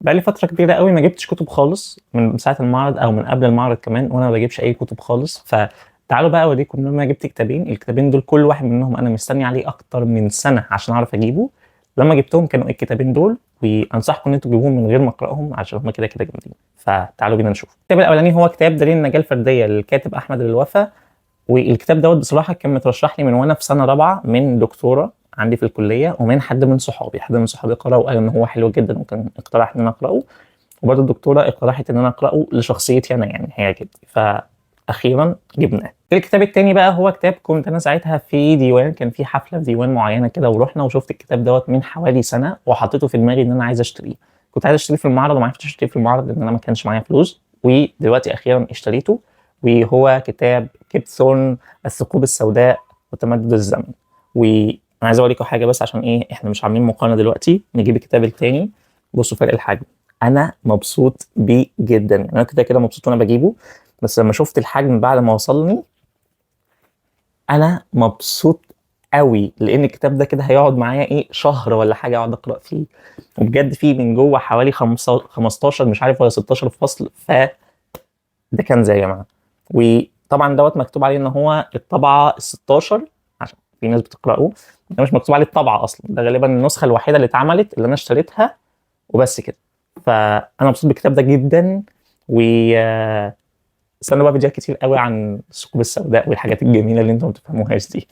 بقى لي فترة كبيرة أوي ما جبتش كتب خالص من ساعة المعرض أو من قبل المعرض كمان، وأنا ما باجيبش أي كتب خالص. فتعالوا بقى أوريكم إن أنا جبت كتابين. الكتابين دول كل واحد منهم أنا مستني عليه أكتر من سنة عشان أعرف أجيبه. لما جبتهم كانوا الكتابين دول، وأنصحكم إن أنتوا تجيبوهم من غير ما أقرأهم عشان هما كده كده جامدين. فتعالوا بينا نشوف. الكتاب الأولاني هو كتاب دليل النجاة الفردية للكاتب أحمد الوفا، والكتاب دوت بصراحة كان مترشح لي من وأنا في سنة رابعة من دكتورة عندي في الكلية، ومن حد من صحابي. حد من صحابي قرأه وقال إن هو حلو جدا وكان اقترح إن أنا أقرأه، وبرضه الدكتورة اقترحت إن أنا أقرأه لشخصيتي أنا، يعني هي كده. فأخيرا جبناه. الكتاب التاني بقى هو كتاب كنت أنا ساعتها في ديوان، كان في حفلة في ديوان معينة كده، ورحنا وشفت الكتاب دوت من حوالي سنة، وحطيته في دماغي إن أنا عايز أشتريه. كنت عايز أشتريه في المعرض وما عرفتش أشتريه في المعرض لأن أنا ما كانش معايا فلوس، ودلوقتي أخيرا اشتريته، وهو كتاب كيب ثورن، الثقوب السوداء وتمدد الزمن. وانا عايز اوريكم حاجة بس عشان ايه احنا مش عاملين مقارنة دلوقتي. نجيب الكتاب التاني، بصوا فرق الحجم. انا مبسوط بيه جدا، يعني انا كده كده مبسوط وانا بجيبه، بس لما شفت الحجم بعد ما وصلني انا مبسوط قوي، لان الكتاب ده كده هيقعد معايا ايه شهر ولا حاجة اقعد اقرا فيه، وبجد فيه من جوه حوالي 15 مش عارف ولا 16 فصل. ف ده كنز يا جماعة. وطبعا دوت مكتوب عليه ان هو الطبعة ال 16 عشان في ناس بتقراه، ده مش مكتوب عليه الطبعة اصلا، ده غالبا النسخة الوحيدة اللي اتعملت اللي انا اشتريتها وبس كده. فانا مبسوط بالكتاب ده جدا، و استنوا بقى فيديوهات كتير قوي عن الثقوب السوداء والحاجات الجميلة اللي انتم ما بتفهموهاش دي.